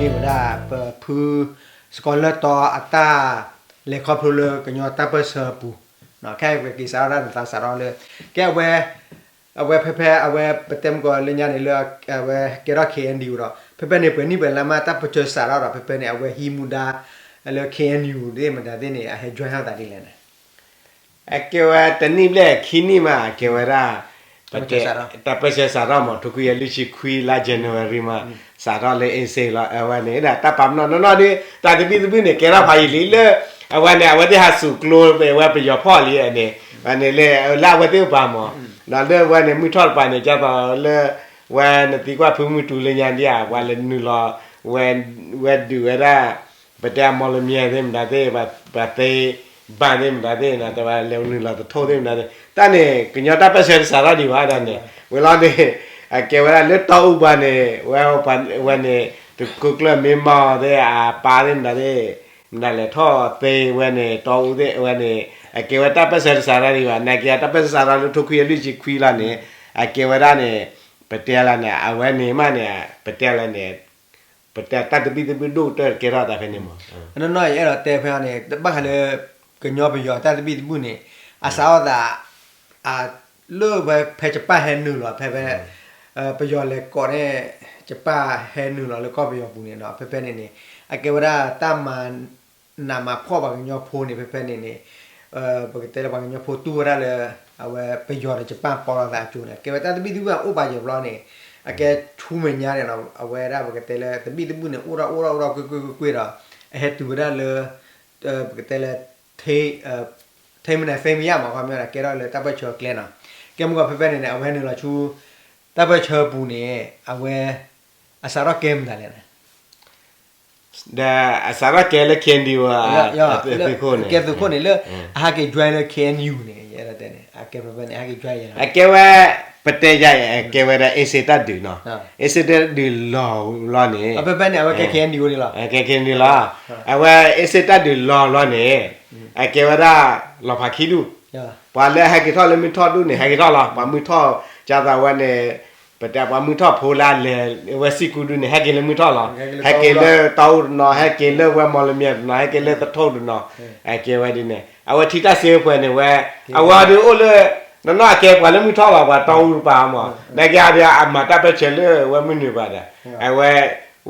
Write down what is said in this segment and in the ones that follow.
ဝဲဒၣ်ပဖု စကီၤလၢၢ်တီအတၢ်လဲၤခီဖျိလၢကညီတၢ်ပၢၢ်ဆၢအပူၤ, ခဲအံၤပက့ၤစးထီၣ်ဒၣ်နသးစးထီၣ်လၢ ကဲအဝဲ အဝဲဖဲဖဲအဝဲပတဲမုၢ်ကီးလၢညါန့ၣ်လၢ အဝဲကဲထီၣ် K N D O ဒီး ဖဲဖဲန့ၣ် ပှဲၤနံၣ်ပှဲၤလါမး တၢ်ပၢၢ်ဆၢစးထီၣ်ဒီး ဖဲဖဲန့ၣ် အဝဲဟံးမူဒါလၢ K N U သ့ၣ်မတၤသ့ၣ်န့ၣ် အဟဲ join ထီၣ်သးဒ်လဲၣ်န့ၣ် အကဲဝဲတနံၣ်ဘျဲၣ်ခံနံၣ်မး အကဲဝဲဒၣ် ပတဲ တၢ်ပၢၢ်ဆၢစးထီၣ်မး ထိခွံကယၤလွံၢ်ဆံခွံလါ January မး စးထီၣ်လၢ အ့စ့ လီၤ အဝဲန့ၣ်ဒၣ်တၢ်ပာ်ပနီၣ်နီၢ်နီၢ်ဒီး တၢ်သဘံၣ်သဘုၣ်န့ၣ် ကဲထီၣ်ဖးယံာ်လံလၢ အဝဲန့ၣ် အဝဲသ့ၣ်ဟးစူးကျိးဝဲပယီၤဖီၣ်လံန့ၣ် ဝဲန့ၣ်လၢ လၢအဝဲသ့ၣ်အိၣ်ပၤမး ဒီးလၢဝဲန့ၣ် မုၢ်ထီၣ်တပၤန့ၣ် ကၢ်သိးလၢ ဝဲနသံကွၢ်ဖုမုၢ်တူၤလၢညါဒ်ဧါ ပှၤလဲၤနုာ်လီၤ ဝဲဒုးဝဲဒၣ် ပတဲအ မော်လမြိုင် သ့ၣ်မတၤသ့ၣ် ပှၤသ့ဘၣ်သ့ၣ်မတၤသ့ၣ် တဲဝဲလဲၤနုာ်လီၤသထူၣ်သ့ၣ်မတၤသ့ၣ် တၢ်န့ၣ် ကညီတၢ်ပၢၢ်ဆၢတစးထီၣ်ဒံးဘၣ်ဒီးန့ၣ် ဝံၤလီၤန့ၣ် အကဲဝဲဒၣ်လၢတီအူပှၤန့ၣ် ဝဲ ဝဲန့ၣ် သုးခိၣ်ကျၢၢ်မ့ၢ်မီၢ်သ့ၣ် အပၢ်သ့ၣ်မတၤသ့ၣ် မတၤလဲၤထီၣ်သ့ဝဲန့ၣ် တီအူသ့ၣ်ဝဲန့ၣ် အကဲဝဲတၢ်ပၢၢ်ဆၢတစးထီၣ်ဒံးဘၣ် နာ်က့တၢ်ပၢၢ်ဆၢစးထီၣ်လၢထိခွံကယၤလွံၢ်ဆံခွံလီၤန့ၣ် အကဲဝဲဒၣ်န့ၣ် ပတဲလၢန့ၣ် အဝဲန့ၣ်မးန့ၣ် ပတဲလၢန့ၣ် ပတဲတၢ်သဘံၣ်သဘုၣ်ဒိၣ်ကတၢၢ်တကဲထီၣ်သးဖဲန့ၣ်မး နီၢ်နီၢ်ယအဲၣ်ဒိးတဲဖဲအံၤန့ၣ် တဘၣ်ဃးလၢ ကညီပယီၤတၢ်သဘံၣ်သဘုၣ်န့ၣ် အစးထီၣ်သး လၢဖဲ ဖဲကပၣ်ဟဲနုာ်လီၤ ဖဲဖဲ ပယီၤလဲၤကိးန့ၣ် ကပၣ်ဟဲနုာ်လီၤလၢကီၢ်ပယီၤပူၤန့ၣ်ဒီး ဖဲဖဲန့ၣ်န့ၣ် အကဲဝဲဒၣ်တၢ်မၤနးမၤဖှီၣ်ပှၤကညီဖိန့ၣ် ဖဲဖဲန့ၣ်န့ၣ် ပကတဲလၢပှၤကညီဖိတူၢ်ဝဲဒၣ်လၢ အဝဲပယီၤဒီးကပၣ်ပီလိာ်သးအကျိၤန့ၣ် ကဲဝဲတၢ်သဘံၣ်သဘုၣ်အအိၣ်ပာ်ယဲၢ်ဘျီန့ၣ် အကဲဆူမဲာ်ညါန့ၣ်ဒီး အဝဲဒၣ်ပကတဲလၢသဘံၣ်သဘုၣ်န့ၣ် အိၣ်ထီၣ်အိၣ်ထီၣ်အိၣ်ထီၣ်ကွ့ၢ်ကွ့ၢ်ကွ့ၢ်ကွ့ၢ်ဒီး အဟဲတုၤဝဲဒၣ်လၢ ပကတဲလၢ ထိမနၤသ့မယၢ်မး ခီပညီဒီး ကဲထီၣ်လၢတၢ်ပၢၢ်ဆၢအကျဲနီၤ ကဲမုၢ်ကီးဖဲဖဲန့ၣ်န့ၣ် အဝဲနုာ်လီၤဆူ တၢ်ပၢၢ်ဆၢအပူၤန့ၣ် အဝဲ အစးထီၣ်ကဲမနုၤလဲၣ်န့ၣ် ဒီးအစးထီၣ်ကဲလၢ K N D O သုးခိၣ်န့ၣ် ကဲသုးခိၣ်န့ၣ်လၢ အဟဲက့ၤ join လၢ K N U န့ၣ် ယအဲၣ်ဒိးတဲန့ၣ် အကဲဖဲဖဲန့ၣ် အဟဲက့ၤ join ယဲၢ်လီၤ အကဲဝဲ ပတဲယၤ အကဲဝဲဒၣ် အ့စ့တၢ်ဒုးနီၤ အ့စ့တၢ်ဒုးလီၤလီၤန့ၣ် ဖဲဖဲန့ၣ် အဝဲကဲ K N U န့ၣ်လီၤ ကဲ K N U လီၤ အဝဲ အ့စ့တၢ်ဒုးလီၤလီၤန့ၣ် အကဲဝဲဒၣ် လီၤဖးခံဒူၣ် ပှၤလၢဟဲက့ၤထီၣ်လၢမုၢ်ထီၣ်ဒူၣ်န့ၣ် ဟဲက့ၤထီၣ်လီၤ ပှၤမုၢ်ထီၣ် ကၢ်သးဝဲန့ၣ် ပတဲပှၤမုၢ်ထီၣ်ဖိလၢလဲၤဝဲစံၣ်ကူဒူၣ်န့ၣ် ဟဲက့ၤလၢမုၢ်ထီၣ်လီၤ ဟဲက့ၤလၢတီအူတနီၤ ဟဲက့ၤလၢဝဲ မော်လမြိုင် တနီၤ ဟဲက့ၤလၢသထူၣ်တနီၤ အကဲဝဲဒ်န့ၣ် အဝဲထံတၢ်စ့ဝဲပှဲၤန့ၣ်ဝဲ အဝဲဒုးအိၣ်လၢ နီၢ်နီၢ်အကဲပှၤလၢမုၢ်ထီၣ်လီၤ ပှၤတီအူတပၤမး နာ်က့ဒီးအမၤတၢ်ပၢၢ်ဆၢလၢဝဲမုၢ်နုာ်ဘၣ်ဒီး အဝဲ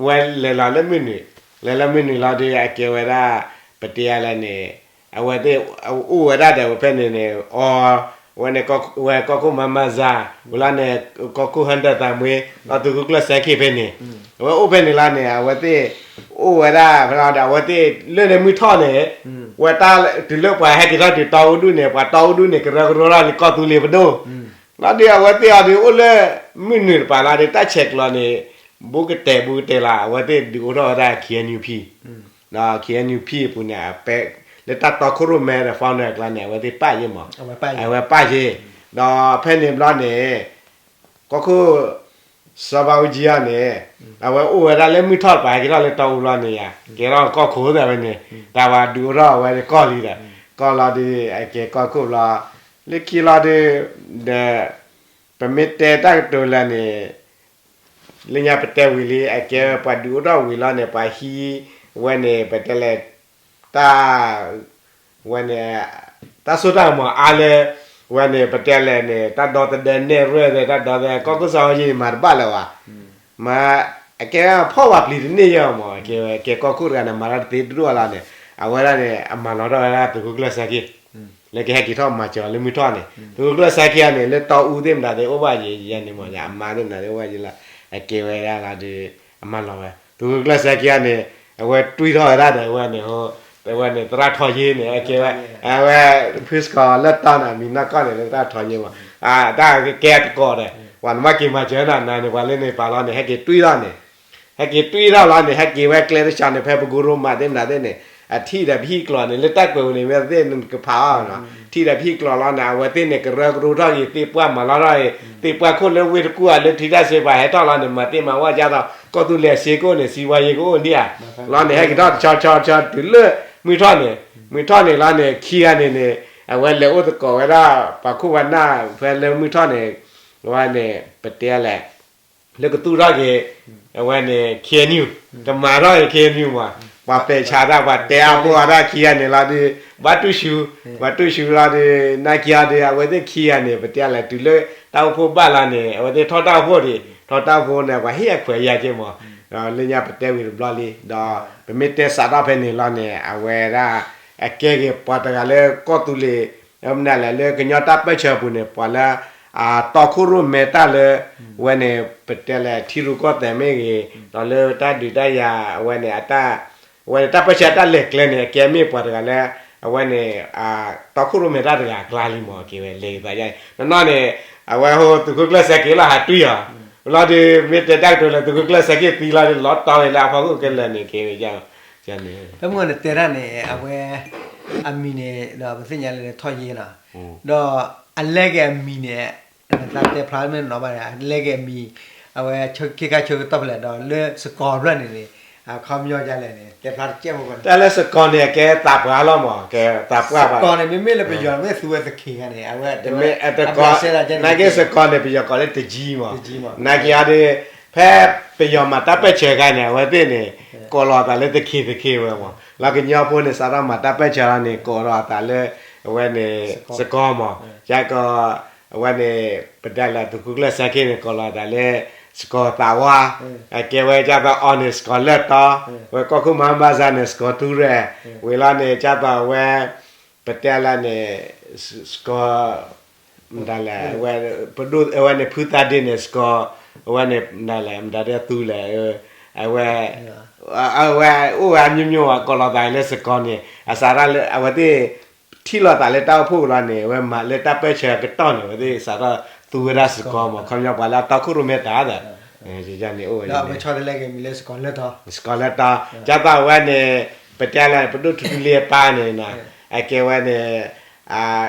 ဝဲလဲၤလီၤလၢမုၢ်နုာ် လဲၤလၢမုၢ်နုာ်လီၤဒီး အကဲဝဲဒၣ် ပတဲယၤလဲၣ်န့ၣ် အဝဲသ့ၣ် အိၣ်ဝဲဒၣ်ဒီးဝဲဖဲန့ၣ်န့ၣ် အီ ဝဲန့ၣ် ဝဲကီၢ်ခိၣ်မါမါစၢ် ဝံၤလီၤန့ၣ် ကီၢ်ခိၣ်ဟၢတၢ်သးမှ့ ဒီးသုးခိၣ်ကျၢၢ်စဲခ့ၣ်ဖဲန့ၣ် အဝဲအိၣ်ဖဲန့ၣ်လီၤန့ၣ် အဝဲသ့ၣ် အိၣ်ဝဲဒၣ်ဖဲလီၤဒီး အဝဲသ့ၣ်လၢန့ၣ်မုၢ်ထီၣ်န့ၣ် ဝဲတၢ်တုၤလၢပှၤဟဲက့ၤထီၣ်တုၤတီအူဒူၣ်န့ၣ် ပှၤတီအူဒူၣ်န့ၣ် ကရၢကရိထီၣ်လံကီၢ်သူလ့ၤပဒိၣ် လီၤဒီးအဝဲသ့ၣ်အီၤဒုးအိၣ်လၢ မုၢ်နုာ်တပၤလီၤဒီး တၢ်ဆဲးကျိးန့ၣ် ဘူးကတဲာ်ဘူးကတဲာ်လီၤ အဝဲသ့ၣ်ဒုးအိၣ်ထီၣ်ဝဲဒၣ် K N U P ဒီး K N U P အပူၤန့ၣ် လၢတၢ်တီခိၣ်ရိၣ်မဲဒီး founder အကျါန့ၣ် အဝဲသ့ၣ်ပၣ်ယ့ၢ်မး အဝဲပၣ်ယ့ၢ် ဒီးဖဲန့ၣ်ဘျီန့ၣ် ကီၢ်ခိၣ် စီၤဘးအူကၠံအီၤန့ၣ် အဝဲအိၣ်ဝဲဒၣ်လၢမုၢ်ထီၣ်တပၤ ဟဲက့ၤထီၣ်လၢတီအူလီၤန့ၣ်ယါ ကဲထီၣ်ကီၢ်ခိၣ်သ့ၣ်ဝဲန့ၣ် တၢ်ဝဲဒုးအိၣ်ထီၣ်အဝဲကီၢ်လံဒီး ကီၢ်လီၤဒီး အကဲကီၢ်ခိၣ်ဘျီ လၢခံလီၤဒီး ဒီး ပမ့ၢ်တဲတၢ်ကတိၤလၢန့ၣ် လၢညါပတဲဝံၤလံ အကဲပှၤဒုးအိၣ်ထီၣ်ဝံၤလီၤန့ၣ် ပှၤဟံးဝဲန့ၣ် ပတဲလဲၣ် တၢ် ဝဲန့ၣ် တၢ်စိတၢ်ကမီၤအါလၢ ဝဲန့ၣ် ပတဲလဲၣ်န့ၣ် တၢ်ဒီသဒၢနဲၣ်ရွဲၣ်သ့ၣ် တၢ်ဒီသဒၢ ကီၢ်ခိၣ်စီၤဘးအူကၠံန့ၣ် မၤတဘၣ်လၢၤဘၣ် မၤ အကဲဖီၣ်ပှၤပျံၤတန့ၢ်ယဲၢ်မး ကဲကီၢ်ခိၣ်တဂၤန့ၣ် မၤတၢ်တသ့တဒိၣ်လီၤန့ၣ် အဝဲဒၣ်န့ၣ် အမၤလီၤထီၣ်ဝဲဒၣ်သုးခိၣ်ကျၢၢ်စဲခ့ၣ် လၢကဟဲက့ၤထီၣ်မၤစၢၤအီၤလၢမုၢ်ထီၣ်န့ၣ် သုးခိၣ်ကျၢၢ်စဲခ့ၣ်အံၤန့ၣ် လၢတီအူသ့ၣ်မတၤသ့ၣ်အိၣ်ဘၣ်ယဲၢ်ယဲၢ်န့ၣ်မး အမါသ့ၣ်မတၤသ့ၣ်အိၣ်ဘၣ်ယဲၢ်လီၤ အကဲဝဲဒၣ်လီၤဒီး အမၤလီၤဝဲ သုးခိၣ်ကျၢၢ်စဲခ့ၣ်အံၤန့ၣ် အဝဲတွံၢ်ထီၣ်ဝဲဒၣ်ဒီးအဝဲန့ၣ် အဝဲန့ၣ် သရၣ်ထီယ့န့ၣ် အကဲဝဲ အဝဲ ဖုစကီၤလၢၢ်တီန့ၣ် အမံၤနီၢ်ကီၢ်န့ၣ် လၢသရၣ်ထီယ့မး တၢ်ကကဲတကိးဒီး ပှၤနဘၣ်က့ၤမၤစၢၤနၤနၤန့ၣ် ပှၤလၢန့ၣ်ပာ်လီၤန့ၣ် ဟဲက့ၤတွံၢ်ထီၣ်န့ၣ် ဟဲက့ၤတွံၢ်ထီၣ်လီၤန့ၣ် ဟဲက့ၤဝဲကျဲတဆှီန့ၣ် ဖဲပကိရိမးသ့ၣ်မတၤသ့ၣ်န့ၣ် အထံၣ်ဒီးပဟံၣ်ကျိၤန့ၣ် လၢတၢ်ကွဲးဝဲန့ၣ် မ့ၢ်သ့ၣ်နကဖးအီၤနီၤ ထံၣ်ဒီးပဟံၣ်ကျိၤလီၤန့ၣ် အဝဲသ့ၣ်န့ၣ် ကရၢကရိထီၣ်ဂ့ၤ သ့ၣ်ပှၢ်မၤလီၤထီၣ်ဂ့ၤ သ့ၣ်ပှၢ်ခိၣ်လၢဝ့ၢ်တကူၣ်ဧါ လၢထံတၢ်စ့ပှၤဟဲထီၣ်လီၤန့ၣ် မၤသ့ၣ်မၤဝၣ်ကၢ်သိး ကီၢ်သူလ့ၤအစ့ကအိၣ်န့ၣ် စံးဝါယ့ကအိၣ်ဒံးဧါ လီၤန့ၣ် ဟဲက့ၤထီၣ်တဆီဆီဆီတုၤလၢ မုၢ်ထီၣ်န့ၣ် မုၢ်ထီၣ်န့ၣ်လီၤန့ၣ် ခံဂၤန့ၣ်န့ၣ် အဝဲလဲၤအိၣ်သကိးဝဲဒၣ် ပှၤခိၣ်ပှၤနၢ်ဖဲလၢမုၢ်ထီၣ်န့ၣ် ဝဲန့ၣ် ပတဲလဲၣ် လၢကသူၣ်ထီၣ်က့ၤ အဝဲန့ၣ် ခ့ၣ်အဲၣ်ယူၣ် ကမၤထီၣ်က့ၤ ခ့ၣ်အဲၣ်ယူၣ် မး ပှၤပဲာ်ဆှးတၢ် ပှၤတဲအါဖိအါတၢ်ခံဂၤန့ၣ်လီၤဒီး ဘၣ်တူၢ်ဆူၣ် ဘၣ်တူၢ်ဆူၣ်လီၤဒီး နာ်က့ၤအီၤဒီး အဝဲသ့ၣ်ခံဂၤန့ၣ် ပတဲလဲၣ် တုၤလၢတၢ်အိၣ်ဖှိၣ်ဘၣ်လီၤန့ၣ် အဝဲသ့ၣ်ထီၣ်တၢ်အိၣ်ဖှိၣ်ဒံး ထီၣ်တၢ်အိၣ်ဖှိၣ်န့ၣ် ပှၤဟ့ၣ်အခွဲးယာ်က့ၤမး ဒီးလၢညါပတဲဝံၤတဘျီလံ ဒီးပမ့ၢ်တဲစးထီၣ်ဖဲန့ၣ်လီၤန့ၣ် အဝဲဒၣ် အကဲက့ၤပှၤတဂၤလၢကီၢ်သူလ့ၤ မနုၤလဲၣ် လၢကညီတၢ်ပၢၢ်ဆၢအပူၤန့ၣ် ပှၤလၢ တီခိၣ်ရိၣ်မဲတၢ်လၢ ဝဲန့ၣ် ပတဲလဲၣ် ထံရူၢ်ကီၢ်သဲးမ့ၢ်ဂ့ၤ ဒီးလၢတၢ်ဒုးတၢ်ယၤ အဝဲန့ၣ် အဝဲန့ၣ် တၢ်ပၢၢ်ဆၢတၢ်လဲၤကျဲန့ၣ် အကဲမ့ၢ်ပှၤတဂၤလၢ အဝဲန့ၣ် တီခိၣ်ရိၣ်မဲတၢ်တဂၤအကျါလံမး က့ၤဝဲလဲၤသးယါန့ၣ် နီၢ်နီၢ်န့ၣ် အဝဲဟိ သုးခိၣ်ကျၢၢ်စဲက့ၤလီၤ ဟးတွံၢ်အီၤ လီၤဒီး မ့ၢ်တဲတၢ်ကတိၤလၢ သုးခိၣ်ကျၢၢ်စဲက့ၤသံလီၤဒီး လီၤတီၤဝဲလၢအဖီခိၣ်ကလဲၤန့ၣ် က့ၤဝဲ ဖဲမုၢ်ဂီၤန့ၣ်တဲတၢ်န့ၣ် အဝဲ အမံၤန့ၣ် ဒီးပသ့ၣ်ညါလၢထီၣ်ယ့ၢ်နီၤ, ဒီးအလဲက့ၤအမံၤန့ၣ် နသးတဲဖျါမ့ၢ်နီၤဘၣ်န့ၣ် အလဲက့ၤအမံၤ အဝဲခ့ခါဆၢကတီၢ်ဖဲလဲၣ်ဒီး လၢစကီၤဖျၢၣ်န့ၣ်န့ၣ် အခီပညီဒ်လဲၣ်န့ၣ် တဲဖျါတကဲးဖိန့ၣ် တၢ်လၢစကီၤန့ၣ် အကဲသးပှၢ်လီၤမး ကဲသးပှၢ်ဘၣ် စကီၤန့ၣ် မ့မ့ၢ်လၢပယီၤမ့ၢ်သူဝဲသခ့ခါန့ၣ် အဝဲ နာ်က့စကီၤန့ၣ် ပယီၤကိးလၢတကံမး နာ်က့အီၤဒီး ဖဲပယီၤမၤတၢ်ပၢၢ်ဆၢအခါန့ၣ် အဝဲသ့ၣ်န့ၣ် ကိးလီၤအသးလၢသခ့သခ့ဝဲမး လၢကညီဖိန့ၣ် စးထီၣ်မၤတၢ်ပၢၢ်ဆၢလီၤန့ၣ် ကိးလီၤအသးလၢ အဝဲန့ၣ် စကီၤမး ယကီး အဝဲန့ၣ် ပတဲလၢသုးခိၣ်ကျၢၢ်စဲခ့န့ၣ် ကိးလီၤအသးလၢ စကီၤသးဝါ အကဲဝဲကၢ်သီအီၤန့ၣ် စကီၤလၢၢ်တီ ဝဲကီၢ်ခိၣ်မၤဘၣ်စၢ်န့ၣ် စကီၤထူရဲၣ် ဝံၤလီၤန့ၣ် ကၢ်သီဝဲ ပတဲလၢန့ၣ် စကီၤ မတၤလဲၣ် ဝဲ ပဒိၣ်အဝဲန့ၣ် ဖုသးဒ့န့ၣ် စကီၤ အဝဲန့ၣ် မတၤလဲၣ် မတၤဒ်သူလဲၣ် အဝဲ အဝဲအိၣ်ဝဲ မျိုးမျိုး အကိးလီၤသးလၢစကီၤန့ၣ် အစးထီၣ်လၢ အဝဲသ့ၣ် ထံၣ်လိာ်သးလၢတၢ်အိၣ်ဖှိၣ်လီၤန့ၣ် အဝဲမၤလၢတၢ်ပၢၢ်ဆၢအကတီၢ်န့ၣ် အဝဲသ့ၣ်စးထီၣ်သူဝဲဒၣ်စကီၤမး ခီပညီပှၤလၢအတီခိၣ်ရိၣ်မဲတၢ်ဒီး န့ၣ် စကီၤလၢၢ်တီ ကၢ်သီဝဲန့ၣ် ပတဲလၢ ပဒိၣ်ထူထူလ့အပၢ်န့ၣ် အကဲဝဲန့ၣ်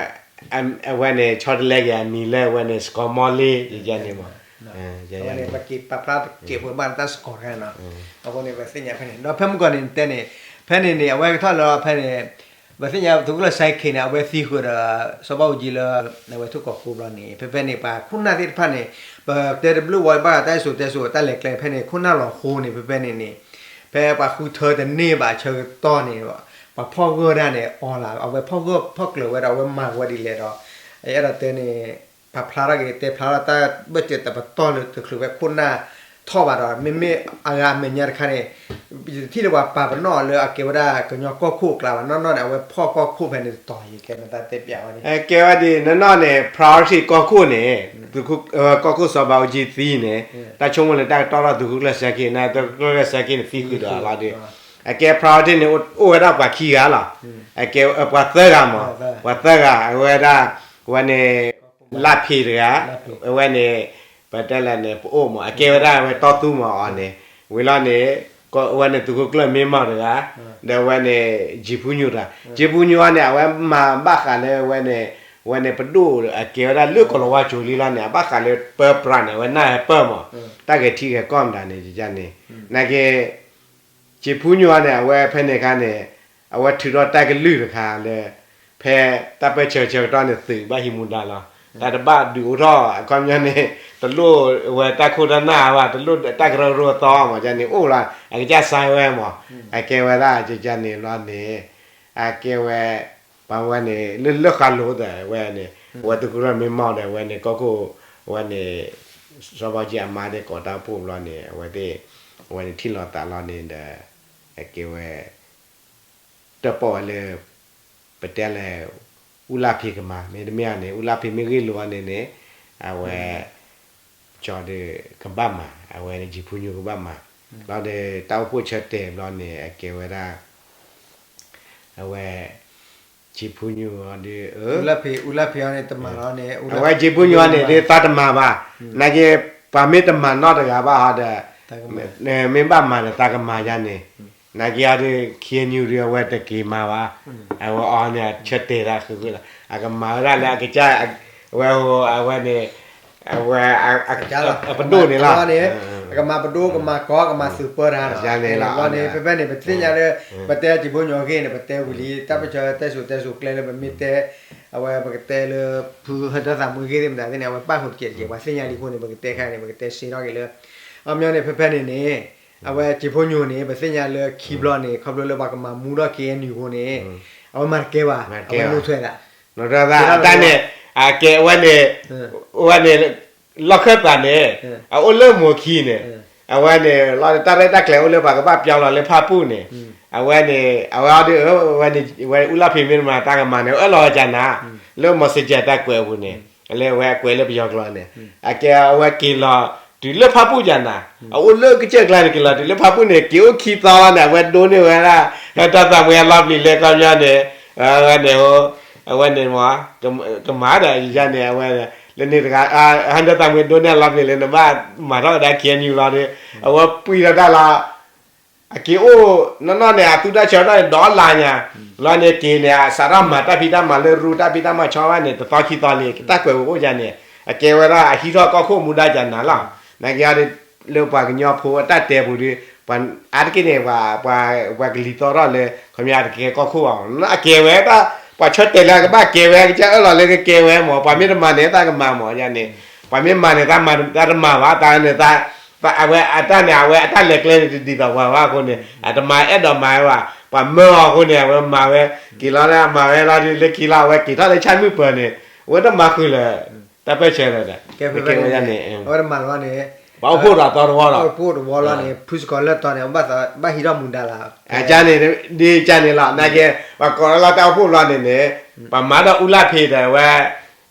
အဝဲန့ၣ် ဆီတလဲက့ၤအမံၤလၢအဝဲန့ၣ် စကီၤမီလ့ ယယဲန့ၣ်မး ပက့ၤပာ်ဖျါတကဲးဖိဘၣ်တၢ်စကီၤတခါနီၤ အဃိန့ၣ် ပသ့ၣ်ညါဖဲန့ၣ် ဒီးဖဲမုၢ်ဂီၤန့ၣ်တဲန့ၣ် ဖဲန့ၣ်န့ၣ် အဝဲကထီၣ်လၢဖဲန့ၣ် ပသ့ၣ်ညါသုးခိၣ်ကျၢၢ်စဲခ့န့ၣ် အဝဲသံဃုာ်ဒီး စီၤဘၣ်အူကၠံလၢ အဝဲထိၣ်ကီးကိးဘျီန့ၣ် ဖဲဖဲန့ၣ် ပှၤခိၣ်နၢ်သ့ၣ်တဖၣ်န့ၣ် ပတဲတဘျုးဝဲဘၣ်တၢ်စံၣ်စိၤတဲစိၤတၢ်လဲၤကျဲဖဲန့ၣ် ခိၣ်နၢ်လီၤဃိန့ၣ် ဖဲဖဲန့ၣ်န့ၣ် ဖဲပှၤဃုထၢတန့ၢ်ဘၣ်အဆၢကတီၢ်န့ၣ် ပှၤဖီၣ်ဂၢၢ်ဒၣ်န့ၣ် အီၤလၢ အဝဲဖီၣ်ဂၢၢ်ဖီၣ်ကျၢၤဝဲဒီး အဝဲမၤဝဲဒ်လဲၣ်ဒီး အဲၣ်ဒိးတဲန့ၣ် ပာ်ဖျါထီၣ်က့ၤ တဲဖျါထီၣ်တၢ်ဘၢၣ်စၢၤတပတီၢ်လၢတချုးဖဲခိၣ်နၢ်ထီၣ်ဘၣ်ဒီး မ့မ့ၢ်အဂၤအမဲာ်ညါတခါန့ၣ် ယတထံၣ်လၢပှၤပာ်ပနီၣ်အီၤလၢအကဲဝဲဒၣ်ကညီကီၢ်ခိၣ်အကျါဘၣ် နီၢ်နီၢ်န့ၣ် အဝဲဖီၣ်ကီၢ်ခိၣ်ဖဲန့ၣ်တတီၤ ယကဲမတၢ်တဲပျးဝဲန့ၣ် ကဲဝဲဒ်နီၢ်နီၢ်န့ၣ် priority ကီၢ်ခိၣ်န့ၣ် ကီၢ်ခိၣ်စီၤဘၣ်အူကၠံသံန့ၣ် တၢ်ဆိကမိၣ်လၢတၢ်ကတီၢ်ထီၣ်သုးခိၣ်ကျၢၢ်စဲခ့န့ၣ် သုးခိၣ်ကျၢၢ်စဲခ့န့ၣ် သံဃုာ်ဒီးအလီၤဒီး အကဲ priority န့ၣ် အိၣ်ဝဲဒၣ်ပှၤခံဂၤလီၤ အကဲပှၤသၢဂၤမး ပှၤသၢဂၤ အဝဲန့ၣ် လၢ်ဖံးတဂၤ အဝဲန့ၣ် ပတဲလဲၣ်န့ၣ် ပအိၣ်မး အကဲဝဲဒၣ်အဝဲတီသူမးအီၤန့ၣ် ဝံၤလီၤန့ၣ် အဝဲန့ၣ်သုးခိၣ်ကျၢၢ်မ့ၢ်မီၢ်တဂၤ ဒီးအဝဲန့ၣ် ကၠံဖူညိၣ်တဂၤ ကၠံဖူညိၣ်အီၤန့ၣ် အဝဲမၤဘၣ်ဃးလၢအဝဲန့ၣ် အဝဲန့ၣ်ပဒိၣ်အကဲဝဲဒၣ်လၢကီၤလၤဝါကၠိၤလံလီၤန့ၣ် အဘၣ်ဃးလၢပၢပြးန့ၣ် အဝဲနၢ်ဟဲပၢၢ်မး တၢ်ဂဲၤထံဂဲၤကီၢ်မတၤန့ၣ် ယန့ၣ် နာ်က့ ကၠံဖူညိၣ်အီၤန့ၣ် အဝဲဖဲန့ၣ်အခါန့ၣ် အဝဲထုးထီၣ်တၢ်ကလုၢ်တခါလၢ ဖဲတၢ်ပၢၢ်ဆၢဆၢကတီၢ်န့ၣ် သုးဘၣ်ဟံးမူဒါလီၤ တၢ်တဘၣ်ဒုးအိၣ်ထီၣ် အခီပညီန့ၣ် တလိၣ်ဝဲတၢ်ခိၣ်တၢ်နၢ်ဘၣ် တလိၣ်တၢ်ကရၢကရိအသီမး ယန့ၣ်အိၣ်လီၤ အကစၢ်စါဝဲမး အကဲဝဲဒၣ်ယန့ၣ်လီၤန့ၣ် အကဲဝဲ ပှၤဝဲန့ၣ် လၢလၢဃးလိာ်သးဝဲန့ၣ် အဝဲသုးခိၣ်ကျၢၢ်မ့ၢ်မီၢ်ဒီး အဝဲန့ၣ်ကီၢ်ခိၣ် အဝဲန့ၣ် စီၤဘၣ်အူကၠံအမါသ့ၣ်ကိးတၢ်အိၣ်ဖှိၣ်ဘျီန့ၣ် အဝဲသ့ၣ် အဝဲန့ၣ်ထံၣ်လိာ်သးလီၤန့ၣ်ဒီး အကဲဝဲ တၢၣ်ပီၣ်ဝဲလၢ ပတဲလၢ အူလၢ်ဖံးကမၤ မ့တမ့ၢ်န့ၣ် အူလၢ်ဖံးမ့ၢ်ဂ့ၢ်လိာ်အီၤန့ၣ်န့ၣ် အဝဲ ကၠီၤဒီးကဘၣ်မၤ အဝဲန့ၣ် ကၠံဖူညိၣ်ကဘၣ်မၤ လီၤဒီးတၢ်အိၣ်ဖှိၣ်ဆၢတဲာ်ဘျီန့ၣ် အကဲဝဲဒၣ် အဝဲ ကၠံဖူညိၣ်အီၤဒီး အူလၢ်ဖံး အူလၢ်ဖံးအီၤန့ၣ် တမၤလီၤန့ၣ် အဝဲကၠံဖူညိၣ်အီၤန့ၣ် ဒ်သးတမၤဘၣ် နာ်က့ ပှၤမ့ၢ်တမၤနီတဂၤဘၣ်ဟီဒီး မ့ၢ်ဘၣ်မၤဒီးသးကမၤယါန့ၣ် နာ်က့အီၤဒီး ခ့ၣ်အဲၣ်ယူၣ် ဒီးအဝဲတက့ၤမၤဘၣ် အဝဲအီၤန့ၣ် ဆၢတဲာ်တၢ်ဃုာ်ဃုာ်လီၤ အကမၤဝဲဒၣ်လၢအကစၢ် အဝဲ အဝဲန့ၣ် အဝဲ အပဒိၣ်န့ၣ်လီၤ အကမၤပဒိၣ် ကမၤကီၢ် ကမၤသုးပၢတၢ်န့ၣ် လီၤန့ၣ် ဖဲဖဲန့ၣ် ပသ့ၣ်ညါလၢ ပတဲကၠံဖူညိၣ်အဂ့ၢ်န့ၣ် ပတဲဝံၤလံ တၢ်ပၢၢ်ဆၢတဲစိၤတဲစိၤကျဲလၢပမ့ၢ်တဲ အဝဲပကတဲလၢ ဖုဟၢတၢ်သးမူဂ့ၢ်သ့ၣ်မတၤသ့ၣ်န့ၣ် အဝဲပၣ်ဃုာ်တကဲးတကဲး ပှၤသ့ၣ်ညါလံအဃိန့ၣ် ပကတဲခါန့ၣ် ပကတဲစ့ထီၣ်က့ၤလၢ အမ့ၢ်န့ၣ် ဖဲဖဲန့ၣ်န့ၣ် အဝဲစံးဖိညိၣ်န့ၣ် ပသ့ၣ်ညါလၢခံဘျီန့ၣ် ခီဖျိလၢပှၤကမၤမူထီၣ် ခ့ၣ်အဲၣ်ယူၣ် အဃိန့ၣ် အဝဲမၤတကဲဘၣ်, အဝဲနုတ်ထွက်ဒၣ်, နုတ်ထွက်ဒၣ်အတၢ်န့ၣ် အကဲအဝဲန့ၣ် အဝဲန့ၣ် လီၢ်ခၢၣ်သးန့ၣ် အအိၣ်လၢမိၢ်ခံန့ၣ် အဝဲန့ၣ် လီၤတၢ်ရဲၣ်တၢ်ကျဲၤအိၣ်လၢပှၤကဘၣ်ပျီလီၤလၢဖၣ်ပူၣ်န့ၣ် အဝဲန့ၣ် အဝဲအီၤဒ် ဝဲအူလၢ်ဖံးမ့ၢ်တမၤတၢ်ကမၤန့ၣ် အၢၣ်လီၤဝဲကနၤ လၢ messenger တၢ်ကွဲးအပူၤန့ၣ် လၢဝဲအကွဲးလၢပယီၤကျိာ်န့ၣ် အကဲအဝဲက့ၤလီၤ တုၤလၢဖၣ်ပူၣ်ကနၤ အအိၣ်လၢကစၢၢ်ကျါန့ၣ် က့ၤလီၤတုၤလၢဖၣ်ပူၣ်န့ၣ် က့ၤအိၣ်ခံသီလီၤန့ၣ် အဝဲဒိးန့ၢ်ဝဲဒၣ် တၢ်သးမွဲအလီၢ်ပျံၤလၢခီပညီန့ၣ် အဝဲန့ၣ် အဝဲန့ၣ်မ့ၢ် ကမၤဒီးယၤန့ၣ် အဝဲ လၢန့ၣ်တဂၤ ဟၢတၢ်သးမွဲဒိးန့ၢ်အလီၢ်ပျံၤလၢနဘၣ်မၤထီၣ်ဝဲဒၣ် ခ့ၣ်အဲၣ်ယူၣ် လီၤဒီး အဝဲပှံၢ်ထီၣ်တၢ်လီၤ အက့ၤအိၣ်နီၢ်နီၢ်န့ၣ် အသူတၢ်ဆၢထီၣ်န့ၣ် ဒီးလါညါ လီၤန့ၣ်က့ၤန့ၣ် အစးထီၣ်မၤတၢ်ဖံးတၢ်မၤလၢရူတၢ်ဖံးတၢ်မၤဆီဘၣ်န့ၣ် တသီခံသီလံ တၢ်ကွဲးဝဲအိၣ်ယၤန့ၣ် အကဲဝဲဒၣ်အဟံးထီၣ်ကီၢ်ခိၣ်မူဒါကနၤလီၤ နာ်က့ၤအီၤ လၢပှၤကညီဖိအတၢ်တဲပူၤဒီး ပှၤအါတက့ၢ်န့ၣ် ပှၤကလံၤသီထီၣ်လၢ ခီပညီတကဲကီၢ်ခိၣ်ဘၣ် အကဲဝဲတၢ် ပှၤဆၢတဲာ်လၢအကဘၣ်ကဲဝဲ ကစၢ်အၢၣ်လီၤလၢကကဲဝဲမ့ၢ် ပှၤမ့ၢ်တမၤန့ၣ် တၢ်ကမၤမ့ၢ်ယၤန့ၣ် ပှၤမ့ၢ်မၤန့ၣ် တၢ်မၤတမၤဘၣ် တၢ်န့ၣ် အဝဲအတၢ်န့ၣ် အဝဲအတၢ်လဲၤကျဲန့ၣ် တဒ်သိးပှၤဘၣ်အဃိန့ၣ် အတမၤအဲၣ်ဒိးမၤဝဲဘၣ် ပှၤမၢအီၤအဃိန့ၣ် အဝဲမၤဝဲ က့ၤလီၤလၢအမၤဝဲလီၤဒ်လၢခံလီၤ အဝဲက့ၤထီၣ်လၢဆၣ်မုၢ်ပၢၤန့ၣ် အဝဲတမၤဃုာ်လၢၤ တၢ်ပၢၢ်ဆၢလၢၤဒီး ကဲဝဲန့ၣ် အဝဲတမၤလီၤန့ၣ် ပှၤအိၣ်ဖှိၣ်ဒီးသီတဝီဒီး အိၣ်ဖှိၣ်တဝီလီၤန့ၣ် ဖုစကီးလၢ်တီၤန့ၣ် ဘၣ်ဟံးထီၣ်မူဒါလၢ ကန့ၣ် ဒ်ကန့ၣ်လီၤ နာ်က့ၤ ပှၤကိးလီၤတၢ်အိၣ်ဖှိၣ်ဘျီန့ၣ်န့ၣ် ပှၤမၤဒီးအူလၢ်ဖံးဒီးဝဲ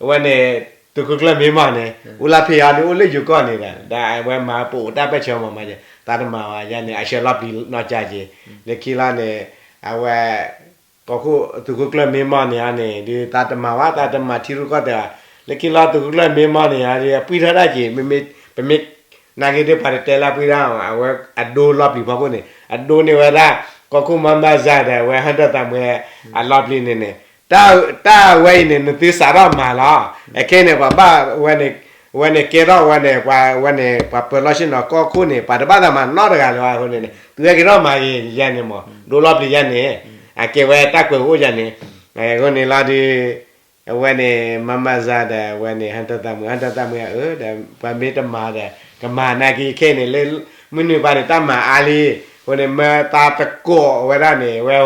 အဝဲန့ၣ် သုးခိၣ်ကျၢၢ်မ့ၢ်မီၢ်န့ၣ် အူလၢ်ဖံးအီၤဒ်အိၣ်လၢယိၤကီၢ်န့ၣ်ဒီး ဒီးအဝဲမၤပအိၣ်တၢ်ပၢၢ်ဆၢမ့ၢ်မး တၢ်တမၤဝဲယၤန့ၣ် အဆၢလီၤပျံၤနီၢ်ကၠၢ်က့ၤ လၢခံလီၤန့ၣ် အဝဲ ကီၢ်ခိၣ်သုးခိၣ်ကျၢၢ်မ့ၢ်မီၢ်န့ၣ်ဧါန့ၣ် ဒ်တၢ်တမၤဝဲ တၢ်တမၤထံရူၢ်ကီၢ်သဲးဘၣ် လၢခံလီၤသုးခိၣ်ကျၢၢ်မ့ၢ်မီၢ်န့ၣ်ဧါ ဒ်အပှံၢ်ထီၣ်ဒၣ်က့ၤ ပမ့ၢ် နာ်က့ၤဒ်ပှၤတတဲလၢအပှံၢ်ဒၣ် အဝဲအဒိလီၤပျံၤဖီခိၣ်န့ၣ် အဒိန့ၢ်ဝဲဒၣ် ကီၢ်ခိၣ်မါမါစၢ်ဒီး အဝဲဟၢတၢ်သးမွဲအလီၤပျံၤန့ၣ်န့ၣ် တၢ်ဝဲအံၤန့ၣ် နသုစးထီၣ်မၤလီၤ အခဲအံၤန့ၣ် ပှၤဘၣ်ဝဲန့ၣ် ဝဲန့ၣ်ကဲထီၣ်ဝဲန့ၣ် ပှၤဝဲန့ၣ် ပှၤပၢၤလီၢ်ဆ့ၣ်နီၤကီၢ်ခိၣ်န့ၣ် ပှၤတဘၣ်သးမၤနီတဂၤလၢၤဘၣ်အဃိန့ၣ် သုဝဲက့ၤထီၣ်မၤက့ၤယဲန့ၣ်မး ဒိလီၤပျံၤယဲန့ၣ် အကဲဝဲတၢ်ကွဲးအိၣ်ယဲန့ၣ် အဃိန့ၣ်လီၤဒီး အဝဲန့ၣ် မၤမၤစၢ်ဒီး အဝဲန့ၣ် ဟၢတၢ်သးမွဲ ဟၢတၢ်သးမွဲဧၢ ဒီးပှၤမ့ၢ်တမၤဒီး ကမၤနာ်က့ၤခဲအံၤန့ၣ် လၢမုၢ်နုာ်ပှၤန့ၣ် တၢ်မၤအါလံ အဃိန့ၣ် မ့ၢ်သးတကိးဝဲဒၣ်န့ၣ် ဝဲ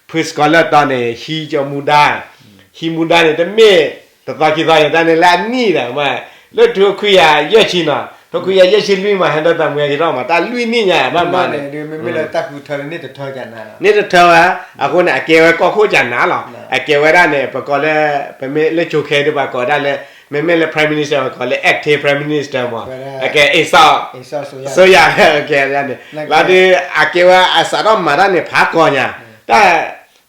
ဖုစကီးလၢ်တီၤန့ၣ် ဟံးကၠီမူဒါ ဟံးမူဒါန့ၣ် တမ့ၢ် တသီခံသီယတၢ်န့ၣ်လၢအနံၣ်ဒီး လၢထိခွံကယၤယဲၢ်ဆံနီၤ ထိခွံကယၤယဲၢ်ဆံလွံၢ်မး ဟဲဒီးသးမွဲက့ၤထီၣ်မး တၢ်လွံၢ်နံၣ်ညါဘၣ်မၤန့ၣ် န့ၢ်တထၢဝဲ အဃိန့ၣ် အကဲဝဲကီၢ်ခိၣ်ကနၤလီၤ အကဲဝဲဒၣ်န့ၣ် ပကိးလၢ ပမ့ၢ်လၢကၠိခဲဒ်ပှၤကိးဒၣ်လၢ မ့မ့ၢ်လၢ prime minister ပှၤကိးလၢ acting prime minister မး အကဲ အ့စီယၤ ကဲန့ၣ် လီၤဒီး အကဲဝဲအစးထီၣ်မၤတၢ်န့ၣ် ဖးကီညါ တၢ်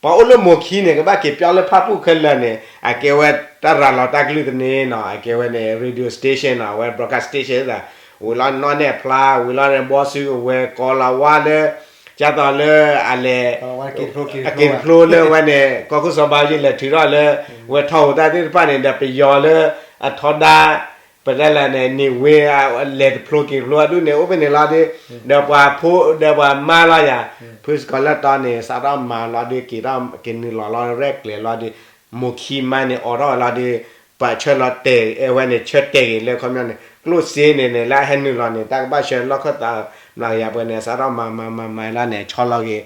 ပှၤအိၣ်လၢမိၢ်ခံန့ၣ် ကဘၣ်က့ၤပျီလၢဖၣ်ပူၣ်ခဲလၢာ်န့ၣ် အကဲဝဲတၢ်ရၤလီၤတၢ်ကလုၢ်သန့နီၤ အကဲဝဲန့ၣ် radio station နီၤ အဝဲ broadcast station ဝံၤလီၤနီၢ်နဲၣ်ဖျါ ဝံၤလီၤန့ၣ် ဘီစူကဝဲၤ ကီၤလၤဝါလၢ ကၢ်သိးလၢအလဲၤ အက့ၤတဖျိလၢဝဲန့ၣ် ကီၢ်ခိၣ်စီၤဘးအူကၠံလဲၤထုးထီၣ်လၢ ဝဲထီၣ်ဟူးတၢ်သ့ၣ်တဖၣ်န့ၣ် ဒီးပယီၤလၢအထီဒါ ပတဲလၢန့ၣ် န့ၢ်ဝ့ လဲၤတဖျိက့ၤတဖျိအဒူၣ်န့ၣ် အိၣ်ဖဲန့ၣ်လီၤဒီး ဒီးပှၤဖိ ဒီးပှၤမါလီၤယၤ ဖုစကီးလၢ်တီၤန့ၣ် စးထီၣ်မၤလီၤဒီး က့ၤထီၣ်က့ၤနုာ်လီၤလီၤရဲၣ်ကျဲၤလီၤဒီး မိၢ်ခံမါန့ၣ် အိးထီၣ်ဝဲလီၤဒီး ပှၤဆၢလီၤတဲာ် အဝဲန့ၣ် ဆၢတဲာ်က့ၤလၢခီပညီန့ၣ် ကျိၣ်စ့န့ၣ်န့ၣ် လၢအဟဲနုာ်လီၤန့ၣ် တၢ်ကဘၣ်ဆှၢလီၢ်ခၢၣ်သး မၤကယၤပှဲၤန့ၣ် စးထီၣ်မၤမၤမၤမၤလီၤန့ၣ် ဆီလီၤက့ၤ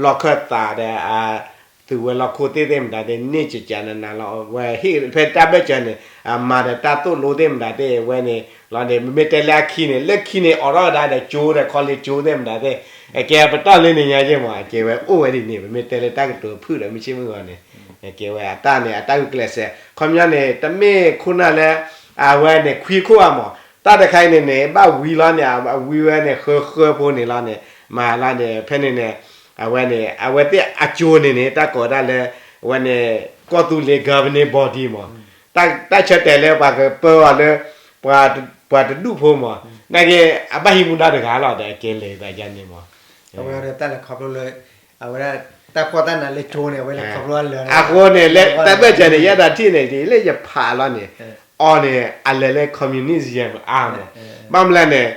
လီၢ်ခၢၣ်သးဒီး သုးဝဲၤလီၢ်ခိၣ်သ့ၣ်သ့ၣ်မတၤသ့ၣ် န့ၢ်ကကးနးနးလီၤ ဝဲဟ့ၣ်ဖဲတၢ်ဘၢၣ်စၢၤန့ၣ် အမၤဒီးတၢ်သိၣ်လိသ့ၣ်မတၤသ့ၣ် ဝဲန့ၣ်လီၤန့ၣ် ပမ့ၢ်တဲလၢအခံန့ၣ် လၢခံန့ၣ် အိးထီၣ်ဝဲဒၣ်ဒီးကၠိဒီး college ကၠိသ့ၣ်မတၤသ့ၣ် အကဲပတီၢ်လၢန့ၣ်ညါက့မး အကဲဝဲအိၣ်ဝဲဒ်န့ၣ် ပမ့ၢ်တဲလၢတၢ်ကတိၤဖုၣ်ဒီးမုၢ်ဆ့ၣ်မုၢ်ဂီၤန့ၣ် အကဲဝဲအတၢ်န့ၣ် အတၢ်ဂုာ်ကျဲးစၢး ခီပညီန့ၣ် တမ့ၢ်ခိၣ်နၢ်လၢ အဝဲန့ၣ်ခွံခိၣ်အမး တၢ်တခါအံၤန့ၣ်န့ၣ် ဘၣ်ဝံလီၤန့ၣ် အဝံဝဲန့ၣ် ဃၢဃၢဖိန့ၣ်လီၤန့ၣ် မၤလီၤန့ၣ် ဖဲန့ၣ်န့ၣ် အဝဲန့ၣ် အဝဲသ့ၣ်အကၠိန့ၣ်န့ၣ် တၢ်ကိးဒၣ်လၢ အဝဲန့ၣ် ကီၢ်သူလ့ၤ governing body မး တၢ်ဆၢတဲာ်လၢပှၤကပၢအီၤလၢ ပှၤတဒူၣ်ဖိမး နာ်က့ အဘၣ်ဟံးမူဒါတဂၤလီၤဒီး အကဲလဲၤသးယါန့ၣ်မး အဝဲဒၣ်တၢ်လဲၤခီဖျိလၢ အဝဲဒၣ်တၢ်ဖှီၣ်တၢ်နးလၢကၠိန့ၣ် အဝဲလဲၤခီဖျိလၢ အဃိန့ၣ် လၢတၢ်ဘၢၣ်စၢၤန့ၣ် ယဲဒၣ်ထံၣ်န့ၣ် ဒ်လၢယဖးလီၤန့ၣ် အီၤန့ၣ် အလဲၤလၢ communism အါမး ဘၣ်မနုၤလဲၣ်န့ၣ်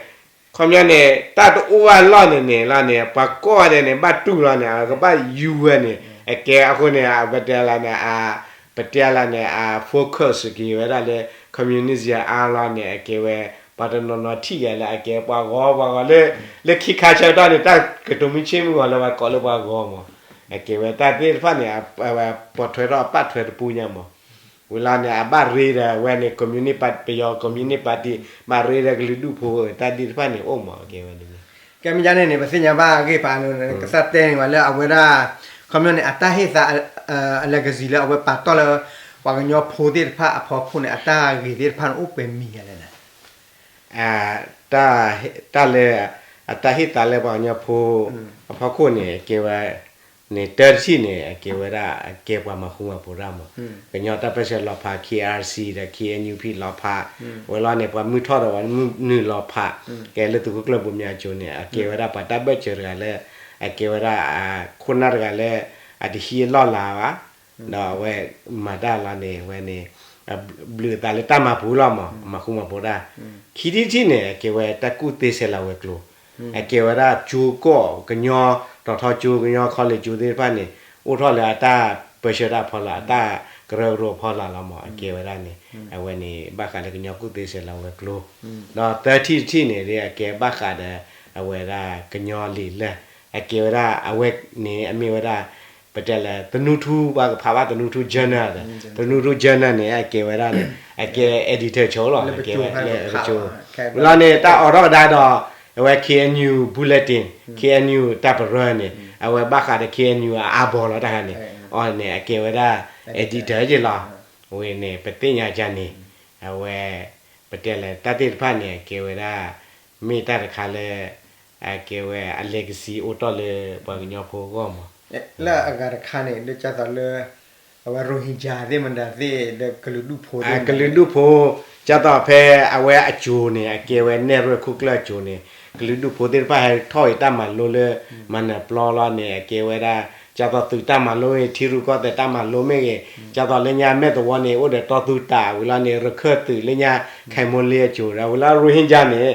ခီပညီန့ၣ် တၢ်တအိၣ်ဘၣ်လီၢ်န့ၣ်န့ၣ်လီၤန့ၣ် ပှၤကိးဂၤဒဲးန့ၣ် ဘၣ်တူၢ်လီၤန့ၣ် အကဘၣ်ယူၤဝဲန့ၣ် အကဲအဃိန့ၣ် ပတဲလၢန့ၣ် ပတဲလၢန့ၣ် အ focus က့ၤဝဲဒၣ်လၢ communism အါလီၤန့ၣ် အကဲဝဲ ပှၤတနီၤနီၤထံၣ်ယၤလၢအကဲပှၤဂီၤပှၤဂီၤလၢ လၢခံခါဆၢကတီၢ်န့ၣ် တၢ်ကတိၤမုၢ်ဆ့ၣ်မုၢ်ဂီၤလၢပှၤကိးလၢပှၤဂီၤမး, အကဲဝဲတၢ်သ့ၣ်တဖၣ်န့ၣ် ပှၤထွဲထီၣ်ပာ်ထွဲတပူၤညါမး, ဝံၤလီၤန့ၣ် အဘၣ်ရ့ဒီးဝဲန့ၣ် communist party ပယီၤ communist party ဘၣ်ရ့ဒီးကလုာ်ဒူၣ်ဖိ တၢ်သ့ၣ်တဖၣ်န့ၣ်အိၣ်မး အကဲဝဲန့ၣ် ကဲမ့ၢ်ဒ်န့ၣ်န့ၣ် ပသ့ၣ်ညါဘၣ်အဂ့ၢ်ပာ်လၢ ကစၢ်တဲန့ၣ်ဝဲလၢအဝဲဒၣ် ခီပညီန့ၣ် အတၢ်ဟ့ၣ်သါ အ legacy လၢအဝဲပာ်တီၢ်လၢ ပှၤကညီဖိသ့ၣ်တဖၣ်အဖီခိၣ်န့ၣ် အတၢ်ဂ့ၤသ့ၣ်တဖၣ်န့ၣ် အိၣ်ပှဲၤမံၤယၤလဲၣ်န့ၣ် တၢ်လၢ အတၢ်ဟ့ၣ်သါလၢပှၤကညီဖိ အဖီခိၣ်န့ၣ် အကဲဝဲ န့ၣ် တၢတထံၣ်န့ၣ် အကဲဝဲဒၣ် အကဲပှၤမၤဃူမၤဖိးတၢ်မး, ကညီတၢ်ပၢၢ်ဆၢလီၤဖး K R C ဒီး K N U P လီၤဖး, ဝဲလီၤန့ၣ် ပှၤမုၢ်ထီၣ်ဒီးပှၤမုၢ်နုာ်လီၤဖး, ကဲလၢသုးခိၣ်ကျၢၢ်ဘိမၠါကၠိန့ၣ် အကဲဝဲဒၣ်ပှၤတၢ်ဘၢၣ်စၢၤတဂၤလၢ အကဲဝဲဒၣ် ခိၣ်နၢ်တဂၤလၢ အတဟံးအလီၢ်လၤဘၣ်, ဒီးအဝဲမၤတၢ်လီၤန့ၣ် အဝဲန့ၣ် ဘျုးအသးလၢတၢ်မၤပူၤလီၤမး မၤဃူမၤဖိးတၢ်, ခံထံၣ်တထံၣ်န့ၣ် အကဲဝဲတၢ်ကူၣ်သ့ဆဲးလၤဝဲၤကျိၤ, အကဲဝဲဒၣ်ကၠိကီၢ် ကညီတီၤထီကၠိ ကညီ college ကၠိသ့ၣ်တဖၣ်န့ၣ် အိၣ်ထီၣ်လၢအတၢ်ပၢဆှၢတၢ်အဖီလာ် အတၢ်ကရၢကရိအဖီလာ်လီၤမး အကဲဝဲဒၣ်န့ၣ် အဝဲန့ၣ် ဘၣ်ဃးလၢကညီကူၣ်သ့ဆဲးလၤဝဲၤကျိၤ, ဒီးသၢထံၣ်တထံၣ်န့ၣ် အကဲဘၣ်ဃးဒီး အဝဲဒၣ်ကညီလံာ်လဲၢ်, အကဲဝဲဒၣ်အဝဲန့ၣ် အမ့ၢ်ဝဲဒၣ် ပတဲလၢ သနူထူ ပှၤကဖးဘၣ်သနူထူ journal သနူထူ journal န့ၣ် အကဲဝဲဒၣ်န့ၣ် အကဲ editor ဆိလီၤ အကဲဝဲလၢကၠိ, ဝံၤလီၤန့ၣ် တၢ်အိးထီၣ်ကဒါဒီး အဝဲ K N U bulletin, K N U တၢ်ပရၢန့ၣ် အဝဲဘၣ်ဃးဒီး K N U အအါဘီလီၤတၢ်ခါန့ၣ် အီၤန့ၣ် အကဲဝဲဒၣ် editor က့လီၤ, ဝဲန့ၣ် ပသ့ၣ်ညါကန့ၣ် အဝဲ ပတဲလၢတၢ်သ့ၣ်တဖၣ်န့ၣ် အကဲဝဲဒၣ် မ့ၢ်တၢ်တခါလၢ အကဲဝဲအ legacy အိၣ်တ့ၢ်လၢပှၤကညီဖိအဂီၢ်မး, လၢအဂၤတခါန့ၣ် ဒ်ကၢ်သိးလၢ အဝဲ Rohingya သ့ၣ်မတၤသ့ၣ် ဒီးကလုာ်ဒူၣ်ဖိသ့ၣ် ကလုာ်ဒူၣ်ဖိ ကၢ်သိးဖဲအဝဲအကၠိၤန့ၣ် အကဲဝဲနဲၣ်ရွဲၣ်ခိၣ်ကျၢၢ်အကၠိၤန့ၣ် ကလုာ်ဒူၣ်ဖိသ့ၣ်တဖၣ်ဟဲထီၣ်အံၤတၢ်မၤလိလၢ မၤနၢၤပျီလီၤန့ၣ် အကဲဝဲဒၣ် ကၢ်သိးသုးတၢ်မၤလိမ့ၢ်ဂ့ၤ ထံရူၢ်ကီၢ်သဲးတၢ်မၤလိမ့ၢ်ဂ့ၤ ကၢ်သိးလၢညါမဲၢ်သဝီန့ၣ် အိၣ်ဒီးတီသူတးဝံၤလီၤန့ၣ် ရခၢၣ်သုးလၢညါ ခဲမိလ့အကၠိၤဒီး ဝံၤလီၤ Rohingya န့ၣ်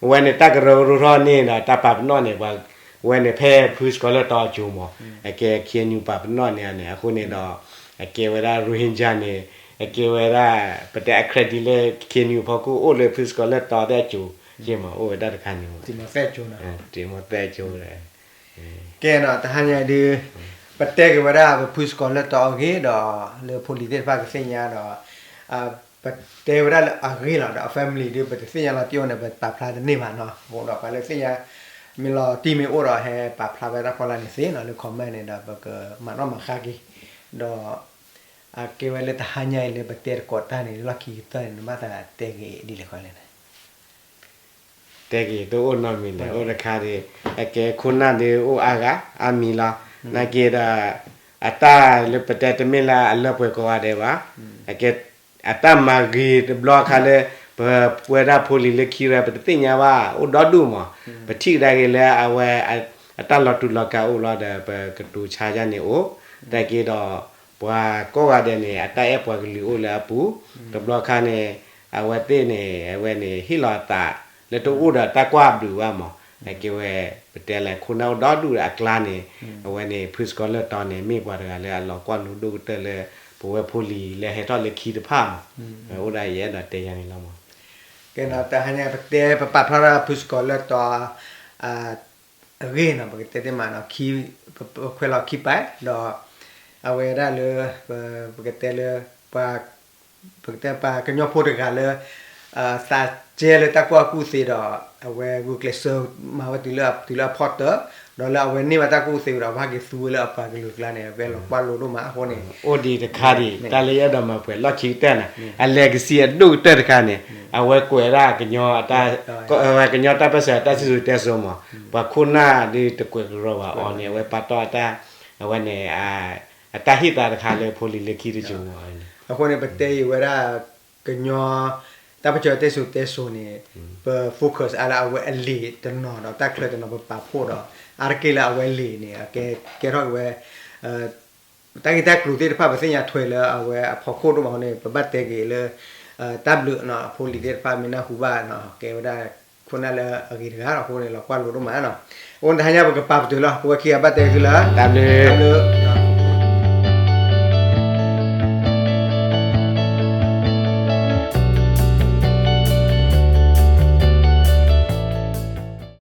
အဝဲန့ၣ်တၢ်ကရၢကရိထီၣ်န့ၣ်ဒီးတၢ်ပာ်ပနီၣ်န့ၣ် ပှၤ အဝဲန့ၣ်ဖဲဖုစကီၤလၢၢ်တီအကၠိၤမး အကဲ K N U ပာ်ပနီၣ်န့ၢ်န့ၣ် အဃိန့ၣ်ဒီး အကဲဝဲဒၣ် Rohingya န့ၣ် အကဲဝဲဒၣ် ပတဲအ credit လၢ K N U ဖီခိၣ်အိၣ်လၢဖုစကီၤလၢၢ်တီသဲကၠိၤ ယ့ၢ်မး အိၣ်ဝဲဒၣ်တခါန့ၣ်မး တံၤမသဲကၠိၤ ကဲဒီးတဟါညါဒုး ပတဲက့ၤဝဲဒၣ်ပဖုစကီၤလၢၢ်တီအဂ့ၢ်ဒီး လၢဖိလံၤသ့ၣ်တဖၣ်ကသ့ၣ်ညါဒီး ပတဲဝဲဒၣ်လၢအဂ့ၢ်လီၤဒီး အ family ဒုး ပတသ့ၣ်ညါလီၤတံၢ်အိၣ်န့ၣ် ပပာ်ဖျါတန့ၢ်ဘၣ်နီၤ အဃိဒီးပှၤလၢသ့ၣ်ညါ မ့ၢ်လီၤတံၢ်မ့ၢ်အိၣ်ဒီး ဟဲပာ်ဖျါဝဲတၢ်ဖီလာ်န့ၣ်သ့နီၤ လၢ comment န့ၣ်ဒီး ပကမၤနီၣ်မၤဃါက့ၤ ဒီး အကဲဝဲလၢတဟါညါအံၤလၢပတဲတကိးတၢ်န့ၣ် လီၢ်ခံကတၢၢ်န့ၣ် နဘၣ်သးတဲက့ၤဒ်လဲၣ်ဃီလဲၣ်န့ၣ် တဲက့ၤတအိၣ်နီတမံၤလဲၣ် အိၣ်တခါဒံး အကဲခိၣ်နၢ်ဒုးအိၣ်အါဂၤ အါမံၤလီၤ နာ်က့ဒီး အတၢ်လၢပတဲတမ့ၢ်လၢအလၢပှဲၤကိးဂၤဒဲးဘၣ် အကဲ အတၢ်မၤဂ့ၤတဘျီအခါလၢ ပဝဲဒၣ်ဖိလံၤလၢခံရဲ ပတသ့ၣ်ညါဘၣ် အိၣ်ဒီဒူၣ်မး ပထံၣ်ကဒါက့ၤလၢအဝဲ အတၢ်လီၤတူာ်လီၤကာ်အိၣ်လီၤဒီး ပကတိၤဆါယါန့ၣ်အိၣ် နာ်က့ဒီး ပှၤကိးဂၤဒဲးန့ၣ် အတၢ်အဲၣ်ပှၤကလုာ်အိၣ်လၢအပူၤ တဘျီခါန့ၣ် အဝဲသ့ၣ်န့ၣ် အဝဲန့ၣ် ဟ့ၣ်လီၤအသး လၢတအိၣ်ဒီးတၢ်ကွၢ်ဘျုးဘၣ်မး အကဲဝဲ ပတဲလဲၣ် ခိၣ်နၢ်အိၣ်ဒီဒူၣ်ဒီးအကျါန့ၣ် အဝဲန့ၣ် ဖုစကီၤလၢၢ်တီန့ၣ် မ့ၢ်ပှၤတဂၤလၢအလီၤကွၢ်လိဒိၣ်ကတၢၢ်လၢ ပဝဲဖိလံၤလၢဟဲထီၣ်လၢခံတဖၣ်မး အိၣ်ဒၣ်ယအဲၣ်ဒိးတဲယါန့ၣ်လီၤမး ကဲနီၤ တဟါညါပတဲ ပပာ်ဖျါထီၣ်ဖုစကီၤလၢၢ်တီ အဂ့ၢ်နီၤ ပကတဲသ့မးနီၤ ပခွဲးလီၤခံပာ် ဒီး အဝဲဒၣ်လၢ ပကတဲလၢ ပှၤ ပကတဲပှၤကညီဖိတဂၤလၢ သးကဲလၢတၢ်ကူၣ်ဘၣ်ကူၣ်သ့ဒီး အဝဲဂုာ်ကျဲးစၢးမၤဝဲတုၤလၢအဖီတၢၢ် ဒီးလၢအဝဲန့ၢ်ဘၣ်တၢ်ကူၣ်သ့ဝံၤဒီး အဝဲဟဲက့ၤသူဝဲလၢအပှၤကလုာ်ကျါန့ၣ် အဝဲလီၤကွၢ်လိဒိၣ်မးအဃိန့ၣ် အိၣ်ဒံးတခါဒံး တၢ်လၢယအဲၣ်ဒိးမၤပှဲၤလီၢ်ခံကတၢၢ်န့ၣ် အ legacy အဒိၣ်ကတၢၢ်တခါန့ၣ် အဝဲကွဲးဒၣ်ကညီ ကညီတၢ်ပၢၢ်ဆၢတၢ်စံၣ်စိၤတဲစိၤမး ပှၤခိၣ်နၢ်ဒုးတကွဲးကရီၤဘၣ်အီၤန့ၣ် အဝဲပာ်တီၢ်အတၢ် အဝဲန့ၣ် အတၢ်ဟ့ၣ်သါတခါလၢဖိလံၤလၢခံတစိၤမး အဃိန့ၣ် ပတဲအံၤဝဲဒၣ် ကညီ တၢ်ပၢၢ်ဆၢတဲစိၤတဲစိၤန့ၣ် ပ focus အါလၢအဝဲအလံာ်တနီၤဒီးတၢ်ချၢတနီၤပပာ်ဖှိၣ်ဒီး အါတက့ၢ်လၢအဝဲလံာ်န့ၣ် အကဲ ကဲထီၣ်က့ၤဝဲ တၢ်ဂ့ၢ်တၢ်ကျိၤသ့ၣ်တဖၣ် ပသ့ၣ်ညါထွဲလၢအဝဲအဖီခိၣ်ဒိၣ်မးအဃိန့ၣ် ပဘၣ်တဲက့ၤလၢ တၢ်ဘျုးနီၤ အဖိလံၤသ့ၣ်တဖၣ်မ့ၢ်နၢ်ဟူဘၣ်နီၤ ကဲဝဲဒၣ် ခိၣ်နၢ်လၢအဂ့ၤတဂၤအဃိန့ၣ် လီၤကွၢ်လိဒိၣ်မးနီၤ အဃိတဟါညါပကပာ်ပတုာ်လီၤ ပဝဲခံဂၤဘၣ်တဲက့ၤသုလၢ တၢ်ဘျုး တၢ်ဘျုး